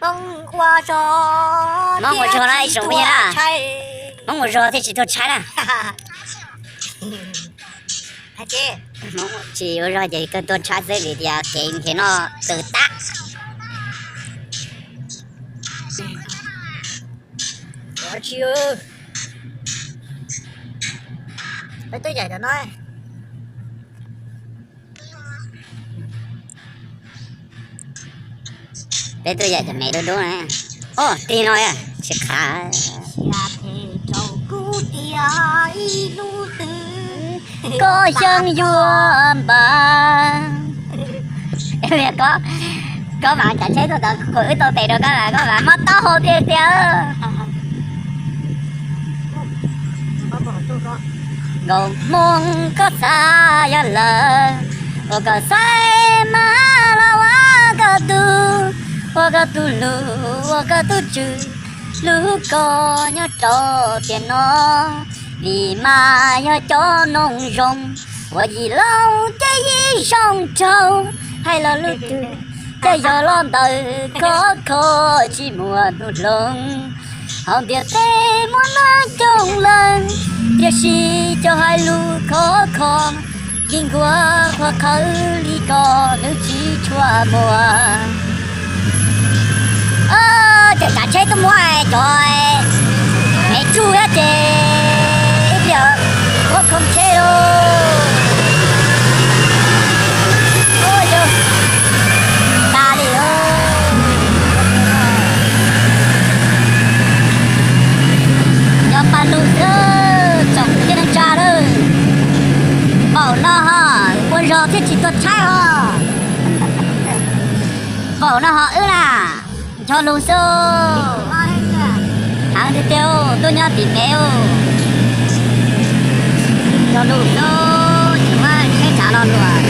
Hmoob ua zog na, ib tsoom phooj ywg na. Hmoob ua zog thiaj tsis tuag tshaib na. Tsis ua zog ces kawg tuag tshaib xwb vim tias kev nrhiav noj tawg tag. Peb tuaj yaim cov no. Peb tuaj yaim cov me dub dub na. Os, tig no tsis qhav. Koj xyeej yuav npam. Koj mas kav tsheb tuaj tod, wb tau tes rau koj mas koj mas mob taub hau tiag tiag. Nkaus hmoo koj xav yog lawm, ua koj xaiv mas los ua koj tug, ua koj tug lug, ua koj tug tswv, hlub koj nyob rau tiam no. Vim mas yog cov noog zoo, ua yim laus ces yim zoo raug, hais los lub twg ces yog los ntawm khov kho tsis muaj hnub hloov. Hauv ntiaj teb muaj neeg coob leej, tiam sis cov hais lus khov kho, kis nkuas qhuav qhawv li ko nws tsis tshua muaj. Ces kav tsheb tuaj muab cov me tsuj thiab ces ib pliag muab khoom tsheb lauj. Ua yog tas li. Nyob paj lug xwb, tsoom kwv tij neej tsa lawm. Npaum no ho ua zog thiaj tsis tuag tshaib os. Npaum no ho wb na, ncho lus xwb. Heev tiag tiag, tuaj nyob tim me. Ncho lus xwb, tsis muab tsheb tsav lo lus.